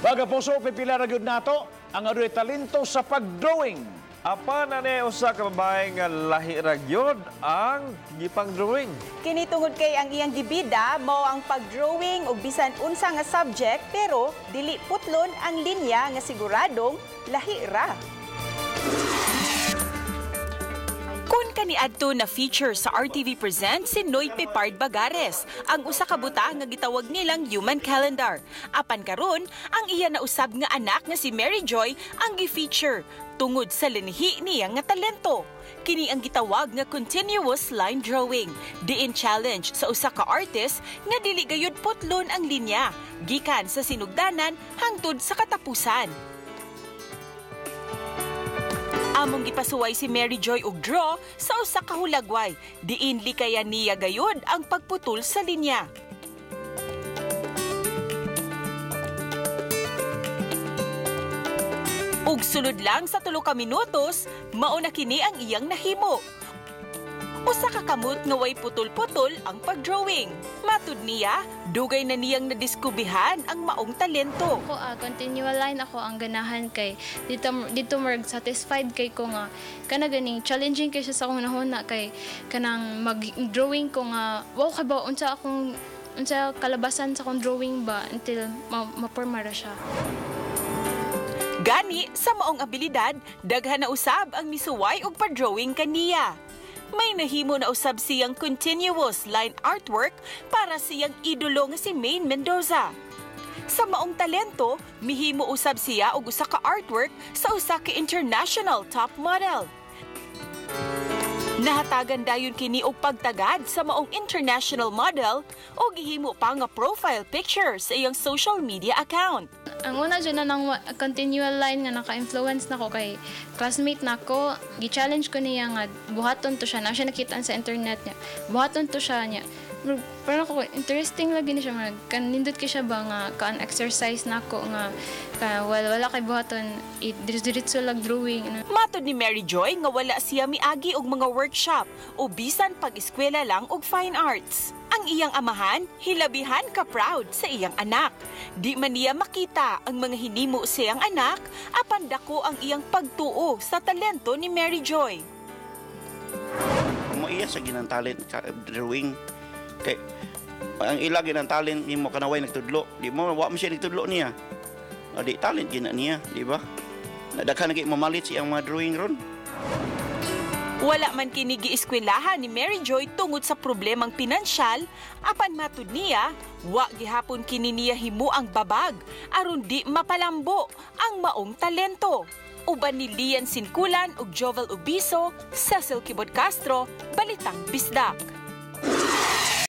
Mga kapuso, pipila ra gyud nato ang adunay talento sa pag-drawing. Apan ani usa ka babae nga lahi ra gyud ang gipang-drawing. Kini tungod kay ang iyang gibida mao ang pag-drawing og bisan unsa nga subject, pero dili putlon ang linya nga siguradong lahi ra. Kun kaniadto na feature sa RTV Presents si Noy Pepard Bagares, ang usa ka buta nga gitawag nilang human calendar. Apan karon, ang iya na usab nga anak nga si Mary Joy ang gi-feature tungod sa linihi niya nga talento. Kini ang gitawag nga continuous line drawing, diin challenge sa usa ka artist nga dili gayud putlon ang linya gikan sa sinugdanan hangtod sa katapusan. Among gipasuway si Mary Joy og draw sa usa ka hulagway, diin likayan niya gayud ang pagputol sa linya. Ug sulod lang sa 3 ka minutos, mao na kini ang iyang nahimo. Usa ka kamot nga way putol-putol ang pag-drawing. Matud niya, dugay na niyang nadiskubihan ang maong talento. Ako, continual line ako ang ganahan kay dito murag satisfied kay ko nga kana ganing challenging kay siya sa akong nahuna kay kanang mag-drawing ko nga wow kay ba unsa akong unsa kalabasan sa akong drawing ba until maporma ra siya. Gani sa maong abilidad, daghan na usab ang misuway og pa-drawing kaniya. May nahimo na usab siyang continuous line artwork para siyang idolo nga si Maine Mendoza. Sa maong talento, mihimo usab siya og usa ka artwork sa usa ka international top model. Nahatagan dayon kini og pagtagad sa maong international model o gihimo pa nga profile picture sa iyang social media account. Ang una dyan na nang continual line nga naka-influence nako kay classmate nako, gi-challenge ko niya nga buhaton to siya, na siya nakitaan sa internet niya. Buhaton to siya niya. Parang ako, interesting lagi ni siya, murag, kanindot kay siya ba nga kaan exercise nako nga ka, wala kay buhaton, diretso lag drawing. Ano. Matod ni Mary Joy nga wala siya miagi og mga workshop o bisan pag-eskwela lang og fine arts. Ang iyang amahan, hilabihan ka proud sa iyang anak. Di man niya makita ang mga hinimo siyang anak, apan dako ang iyang pagtuo sa talento ni Mary Joy. Mo iya sa ginang talent ka drawing. Kay ang ila ginang talent nimo kanaway nagtudlo, di mo wa mo siya nagtudlo niya. O, di talent gina niya, di ba? Nadaghan na mamalit siyang mga drawing ron. Wala man kini gieskwelahan ni Mary Joy tungod sa problemang pinansyal, apan matud niya, wa gihapon kini niya himo ang babag aron di mapalambo ang maong talento. Uban ni Lian Sinkulan ug Jovel Ubiso, Cecil Kibod Castro, Balitang Bisdak.